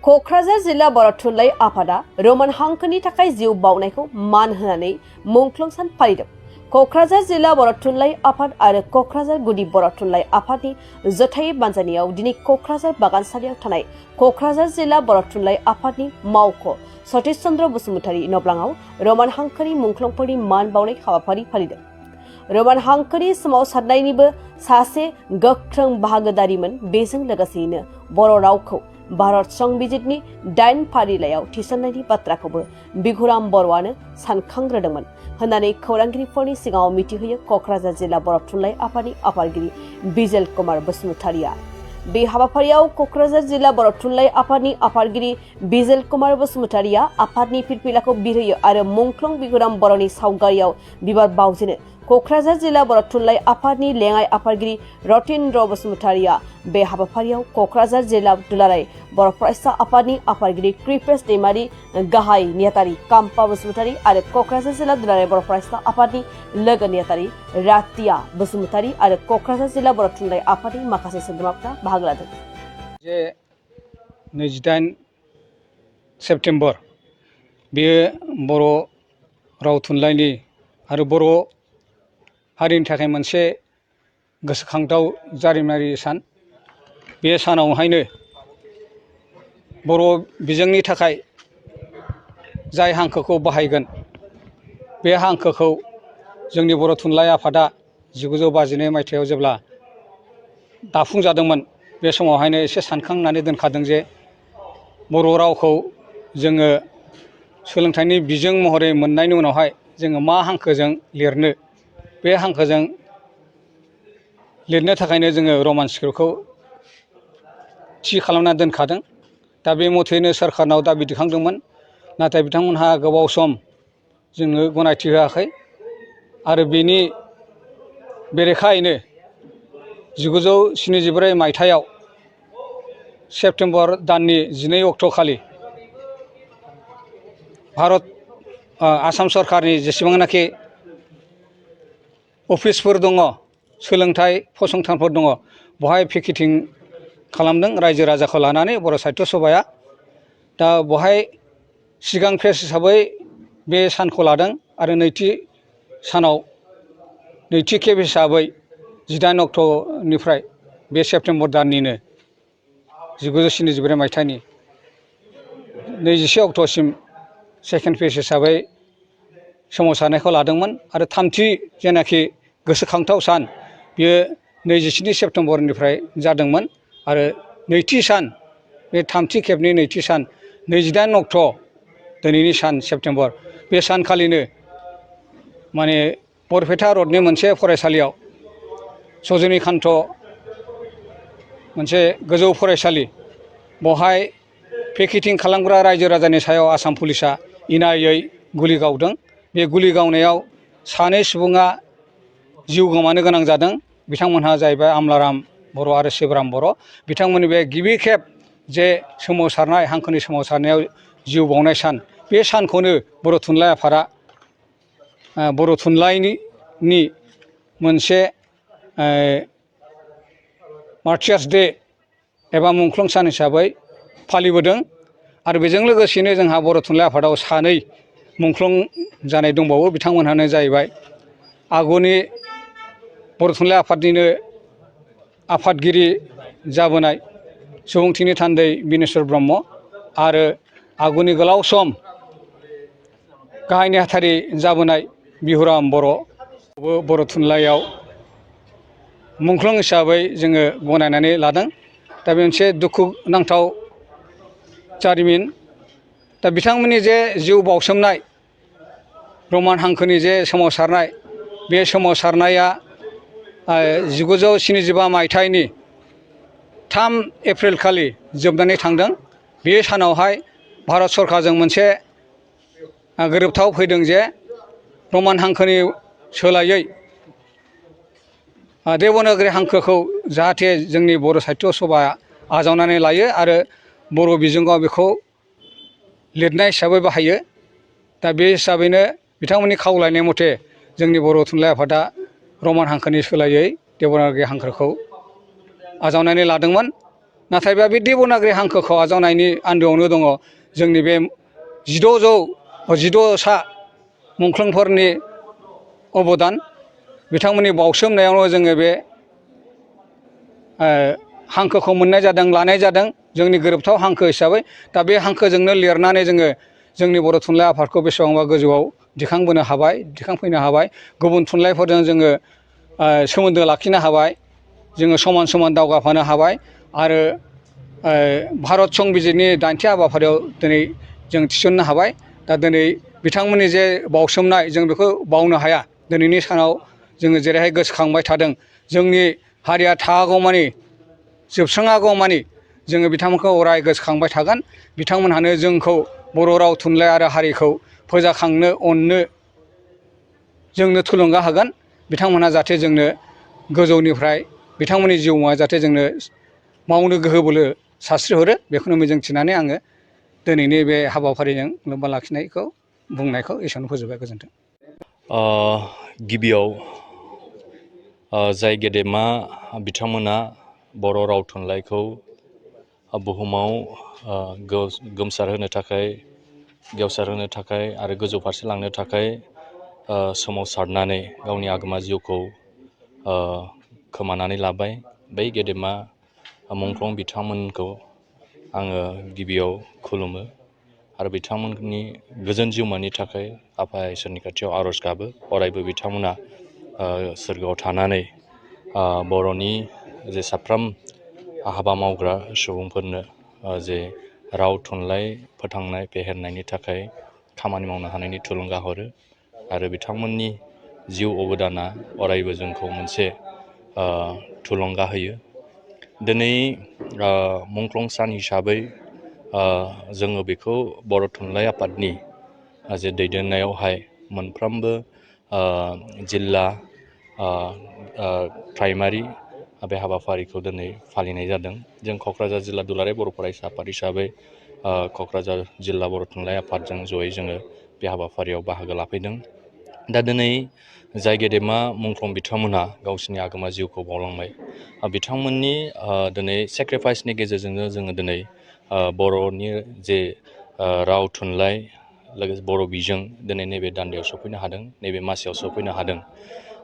क'क्राझार जिल्ला बर' थुनलाइ आफादा रमान हांखोनि थाखाय जिउ बावनायखौ मान होनानै मुंख्लं सान फालिदों। क'क्राझार जिल्ला बर' थुनलाइ आफाद आरो क'क्राझार गुदि बर' थुनलाइ आफादनि जथायै बानजायनायाव दिनै क'क्राझार बागानसालियाव थानाय क'क्राझार जिल्ला बर' थुनलाइ आफादनि मावख' सतीश चन्द्र बसुमतारी नब्लाङाव रमान हांखोनि मुंख्लंफोरनि मान बावनाय हाबाफारि फालिदों। रमान हांखोनि सोमावसारनायनिबो सासे गोख्रों बाहागोदारिमोन। बेजों लोगोसेयैनो बर' रावखौ भारत संबिजितनि 8 फारिलाइयाव थिसननायनि बाथ्राखौबो बिघुराम बर'आनो सानखांग्रोदोंमोन होननानै खौरांगिरिफोरनि सिगाङाव मिथिहोयो क'क्राझार जिल्ला बर' थुनलाइ आफादनि आफादगिरि बिजेल कुमार बसुमतारीआ। बे हाबाफारियाव क'क्राझार जिल्ला बर' थुनलाइ आफादनि आफादगिरि बिजेल कुमार बसुमतारीआ आफादनि फिरफिलाखौ बिरहोयो आरो मुंख्लं बिघुराम बर'नि सावगारियाव बिबार बावजेनो। क'क्राझार जिल्ला बर' थुनलाइ आफादनि लेङाइ आफादगिरि रतीन्द्र बसुमतारीआ बे हाबाफारियाव क'क्राझार जिल्ला दुलाराय बर' फरायसा आफादनि आफादगिरि कृपेश दैमारी, गाहाय नेहाथारि काम्पा बसुमतारी आरो क'क्राझार जिल्ला दुलाराय बर' फरायसा आफादनि लोगो नेहाथारि रातिया बसुमतारी आरो क'क्राझार जिल्ला बर' थुनलाइ आफादनि माखासे सोद्रोमाफ्रा बाहागो लादों। 28 सेप्तेम्बर बेयो बर' राव थुनलाइनि आरो बर' हारिनि थाखाय मोनसे गोसोखांथाव जारिमिनारि सान। बे सानावहायनो बर' बिजोंनि थाखाय जाय हांखोखौ बाहायगोन बे हांखोखौ जोंनि बर' थुनलाइ आफादा 1952 मायथाइयाव जेब्ला दाफुंजादोंमोन बे समावहायनो एसे सानखांनानै दोनखादों जे बर' रावखौ जोङो सोलोंथाइनि बिजों महरै मोननायनि उनावहाय जोङो मा हांखोजों लिरनो, बे हांखोजों लिरनो थाखायनो जोङो रमान स्क्रिप्टखौ थि खालामना दोनखादों। दा बे मथेनो सोरखारनाव दाबि दैखांदोंमोन, नाथाय बिथांमोनहा गोबाव सम जोंनो गनायथि होआखै आरो बेनि बेरेखायैनो 1974 मायथाइयाव सेप्तेम्बर दाननि 12 अक्ट' खालि आसाम सरकारनि जेसेबांनाखि अफिसफोर दङ, सोलोंथाइ फसंथानफोर दङ, बहाय पिकेटिं खालामदों रायजो राजाखौ लानानै बर' साहित्य सभाया। दा बहाय सिगां फेज हिसाबै बे सानखौ लादों आरो नैथि खेब हिसाबै 18 अक्ट'निफ्राय बे सेप्तेम्बर दाननिनो 1974 मायथाइनि 21 अक्ट'सिम सेकेन्ड फेज हिसाबै सोमावसारनायखौ लादोंमोन आरो थामथि जेनाखि गोसोखांथाव सान बियो 27 सेप्तेम्बरनिफ्राय जादोंमोन आरो नैथि सान, बे थामथि खेबनि नैथि सान 28 अक्ट' दिनैनि सान सेप्तेम्बर, बे सानखालिनो माने बरपेटा रडनि मोनसे फरायसालियाव सजनीकान्त मोनसे गोजौ फरायसालि, बहाय पिकेटिं खालामग्रा रायजो राजानि सायाव आसाम पुलिसा इनायै गुलि गावदों। बे गुलि गावनायाव सानै सुबुङा जिउ गोमानो गोनां जादों। बिथांमोनहा जाहैबाय आमलाराम बर' आरो शिबराम बर'। बिथांमोननि बे गिबि खेब जे सोमावसारनाय, हांखोनि सोमावसारनायाव जिउ बावनाय सान, बे सानखौनो बर' थुनलाइ आफादा बर' थुनलाइनि मोनसे मार्टियार्स डे एबा मुंख्लं सान हिसाबै फालिबोदों। आरो बेजों लोगोसेनो जोंहा बर' थुनलाइ आफादाव सानै मुंख्लं जानाय दंबावो। बिथांमोनहानो जाहैबाय आगुनि बर' थुनलाइ आफादनिनो आफादगिरि जाबोनाय सुबुंथिनि थान्दै बिनेस्वर ब्रह्म आरो आगुनि गोलाव सम गाहाय नेहाथारि जाबोनाय बिघुराम बर'बो बर' थुनलाइयाव मुंख्लं हिसाबै जोङो गनायनानै लादों। दा बे मोनसे दुखुनांथाव जारिमिन। दा बिथांमोननि जे जिउ बाउसोमनाय, रमान हांखोनि जे सोमावसारनाय, बे सोमावसारनाया 1975 मायथाइनि 3 एप्रिल खालि जोबनानै थांदों। बे सानावहाय भारत सरकारजों मोनसे गोरोबथाव फैदों जे रमान हांखोनि सोलायै देबनागरि हांखोखौ जाहाथे जोंनि बर' साहित्य सभाया आजावनानै लायो आरो बर' बिजोङाव बेखौ लिरनाय हिसाबै बाहायो। दा बे हिसाबैनो बिथांमोननि खावलायनाय मथे जोंनि बर' थुनलाइ आफादा रमान हांखोनि सोलायै देबनागरि हांखोखौ आजावनानै लादोंमोन नाथायबा बे देबनागरि हांखोखौ आजावनायनि आन्दोआवनो दङ जोंनि बे 16सा मुंख्लंफोरनि अबदान बिथांमोननि बावसोमनायावनो जोङो बे हांखोखौ मोननाय जादों लानाय जादों जोंनि गोरोबथाव हांखो हिसाबै दा बे हांखोजोंनो लिरनानै जोङो जोंनि बर' थुनलाइ आफादखौ बेसेबांबा गोजौआव दिखांबोनो हाबाय दिखांफैनो हाबाय गुबुन थुनलाइफोरजों जोङो सोमोन्दो लाखिनो हाबाय जोङो समान समान दावगाफानो हाबाय आरो भारत संबिजिरनि 8थि हाबाफारियाव दिनै जों थिसननो हाबाय दा दिनै बिथांमोननि जे बावसोमनाय जों बेखौ बावनो हाया दिनैनि सानाव जोङो जेरैहाय गोसोखांबाय थादों जोंनि हारिया थागौमानि जोबस्राङागौमानि जोङो बिथांमोनखौ अराय गोसोखांबाय थागोन बिथांमोनहानो जोंखौ बर' राव थुनलाइ आरो हारिखौ फोजाखांनो अननो जोंनो थुलुंगा होगोन बिथांमोनहा जाहाथे जोंनो गोजौनिफ्राय बिथांमोननि जिउमा जाहाथे जोंनो मावनो गोहो बोलो सारस्रिहरो बेखौनो मिजिंथिनानै आङो दिनैनि बे हाबाफारिजों लोब्बा लाखिनायखौ बुंनायखौ एसेयावनो फोजोबबाय गोजोन्थों। गिबियाव जाय गेदेमा बिथांमोना बर' राव थुनलाइखौ बुहुमाव गोमसारहोनो थाखाय गेवसारहोनो थाखाय आरो गोजौ फारसे लांनो थाखाय सोमावसारनानै गावनि आगोमा जिउखौ खोमानानै लाबाय बै गेदेमा मुंख्लं बिथांमोनखौ आङो गिबियाव खुलुमो आरो बिथांमोननि गोजोन जिउमानि थाखाय आफा इसोरनि खाथियाव आर'ज गाबो अरायबो बिथांमोना सोरगोआव थानानै बर'नि जे साफ्रोम हाबा मावग्रा सुबुंफोरनो जे राव थुनलाइ फोथांनाय फेहेरनायनि थाखाय खामानि मावनो हानायनि थुलुंगा हरो आरो बिथांमोननि जिउ अबदाना अरायबो जोंखौ मोनसे थुलुंगा होयो। दिनै मुंख्लं सान हिसाबै जोङो बेखौ बर' थुनलाइ आफादनि जे दैदेननायावहाय मोनफ्रोमबो जिल्ला प्राइमारि बे हाबाफारिखौ दिनै फालिनाय जादों जों क'क्राझार जिल्ला दुलाराय बर' फरायसा आफाद हिसाबै क'क्राझार जिल्ला बर' थुनलाइ आफादजों जयै जोङो बे हाबाफारियाव बाहागो लाफैदों। दा दिनै जाय गेदेमा मुंख्लं बिथांमोनहा गावसिनि आगोमा जिउखौ बावलांबाय बिथांमोननि दिनै सेक्रिफाइसनि गेजेरजोंनो जोङो दिनै बर'नि जे राव थुनलाइ लोगोसे बर' बिजों दिनै नैबे दान्दायाव सफैनो हादों नैबे मासियाव सफैनो हादों।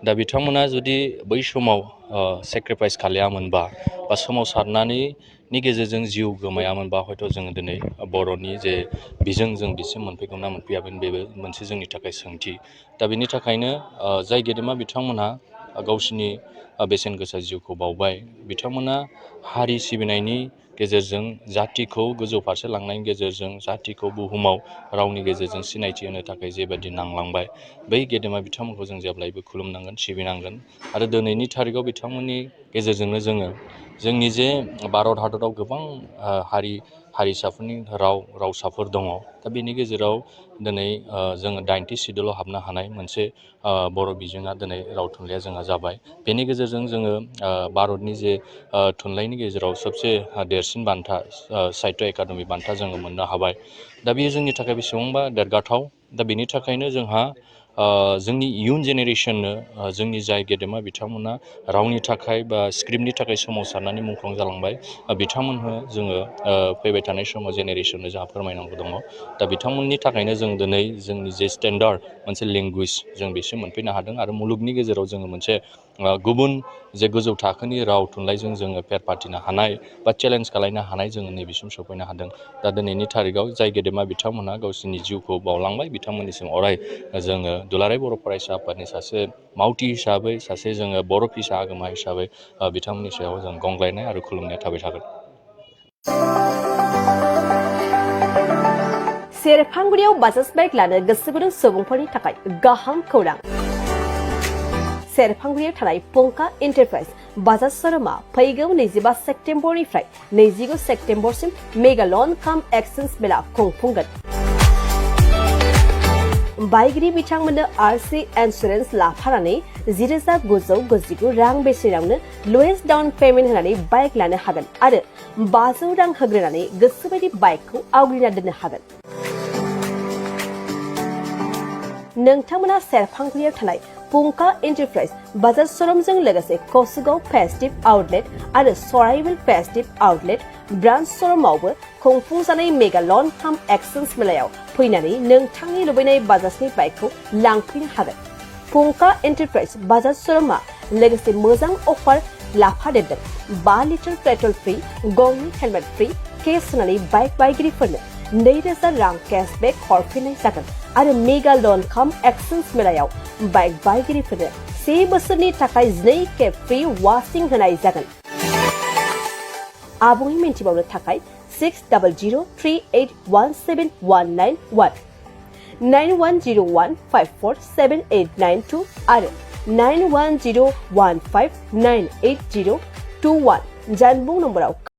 दा बिथांमोना जुदि बै समाव सेक्रिफाइस खालायामोनबा बा सोमावसारनायनि गेजेरजों जिउ गोमायामोनबा हयथ' जोङो दिनै बर'नि जे बिजों जों बिसिम मोनफैगौमोन ना मोनफैयामोन बेबो मोनसे जोंनि थाखाय सोंथि। दा बेनि थाखायनो जाय गेदेमा बिथांमोनहा गावसिनि बेसेन गोसा जिउखौ बावबाय बिथांमोना हारि सिबिनायनि गेजेरजों जाथिखौ गोजौ फारसे लांनायनि गेजेरजों जाथिखौ बुहुमाव रावनि गेजेरजों सिनायथि होनो थाखाय जेबायदि नांलांबाय बै गेदेमा बिथांमोनखौ जों जेब्लायबो खुलुमनांगोन सिबिनांगोन आरो दिनैनि थारिखआव बिथांमोननि गेजेरजोंनो जोङो जोंनि जे भारत हादराव गोबां हारिसाफोरनि रावसाफोर दङ दा बेनि गेजेराव दिनै जोङो 8थि सिडुलाव हाबनो हानाय मोनसे बर' बिजोङा दिनै राव थुनलाइया जोंहा जाबाय। बेनि गेजेरजों जोङो भारतनि जे थुनलाइनि गेजेराव सबसे देरसिन बान्था साहित्य एकाडेमि बान्था जोङो मोननो हाबाय। दा बेयो जोंनि थाखाय बेसेबांबा देरगाथाव। दा बेनि थाखायनो जोंहा जोंनि इयुन जेनेरेसननो जोंनि जाय गेदेमा बिथांमोना रावनि थाखाय बा स्क्रिप्टनि थाखाय सोमावसारनानै मुंख्लं जालांबाय बिथांमोननो जोङो फैबाय थानाय समाव जेनेरेसननो जोंहा फोरमायनांगौ दङ। दा बिथांमोननि थाखायनो जों दिनै जोंनि जे स्टेन्डार्ड मोनसे लेंगुवेज जों बेसिम मोनफैनो हादों आरो मुलुगनि गेजेराव जोङो मोनसे गुबुन जे गोजौ थाखोनि राव थुनलाइजों जोङो फेर फाथिनो हानाय बा चेलेन्ज खालायनो हानाय जोङो नैबेसिम सफैनो हादों। दा दिनैनि थारिखआव जाय गेदेमा बिथांमोनहा गावसिनि जिउखौ बावलांबाय बिथांमोननिसिम अराय जोङो दुलाराय बर' फरायसा आफादनि सासे मावथि हिसाबै सासे जोङो बर' फिसा आगोमा हिसाबै बिथांमोननि सायाव जों गंग्लायनाय आरो खुलुमनाया थाबाय थागोन। सेरफांगुरियाव बाजाज बाइक लानो गोसो गुदुं सुबुंफोरनि थाखाय गाहाम खौरां। सेरफांगुरियाव थानाय पंका एन्टारप्राइज बाजाज श'रुमा फैगौ 25 सेप्तेम्बरनिफ्राय 29 सेप्तेम्बरसिम मेगा लन काम एक्सचेन्ज मेला खुंफुंगोन। बायगिरि बिथांमोननो आरसि इन्सुरेन्स लाफानानै 10,999 रां बेसेनावनो लवेस्ट डाउन पेमेन्ट होनानै बाइक लानो हागोन आरो 500 रां होग्रोनानै गोसोबायदि बाइकखौ आवग्रिना दोननो हागोन। नोंथांमोना सेरफांगुरियाव थानाय पुंखा एन्टारप्राइज बाजार शोरूमजों लोगोसे कसुगाव फेस्टिव आउटलेट आरो सराइबिल फेस्टिव आउटलेट ब्रान्च शोरूमावबो खुंफुंजानाय मेगा लन काम एक्सचेन्ज मेलायाव फैनानै नोंथांनि लुबैनाय बाजाजनि बाइकखौ लांफैनो हागोन। पुंखा एन्टारप्राइज बाजार शोरूमा लोगोसे मोजां अफार लाफादेरदों। 5 लिटार पेट्रल फ्री, गंनै हेलमेट फ्री, केस होनानै बाइक बायगिरिफोरनो 2000 रां केशबेक हरफिननाय जागोन आरो मेगा लन काम एक्सचेन्ज मेलायाव बाइक बायगिरिफोरनो 1 बोसोरनि थाखाय 2 खेब फ्री वाशिं होनाय जागोन। आबुङै मिन्थिबावनो थाखाय 6003817191 9101547892 आरो 9101598021 जानबुं नम्बराव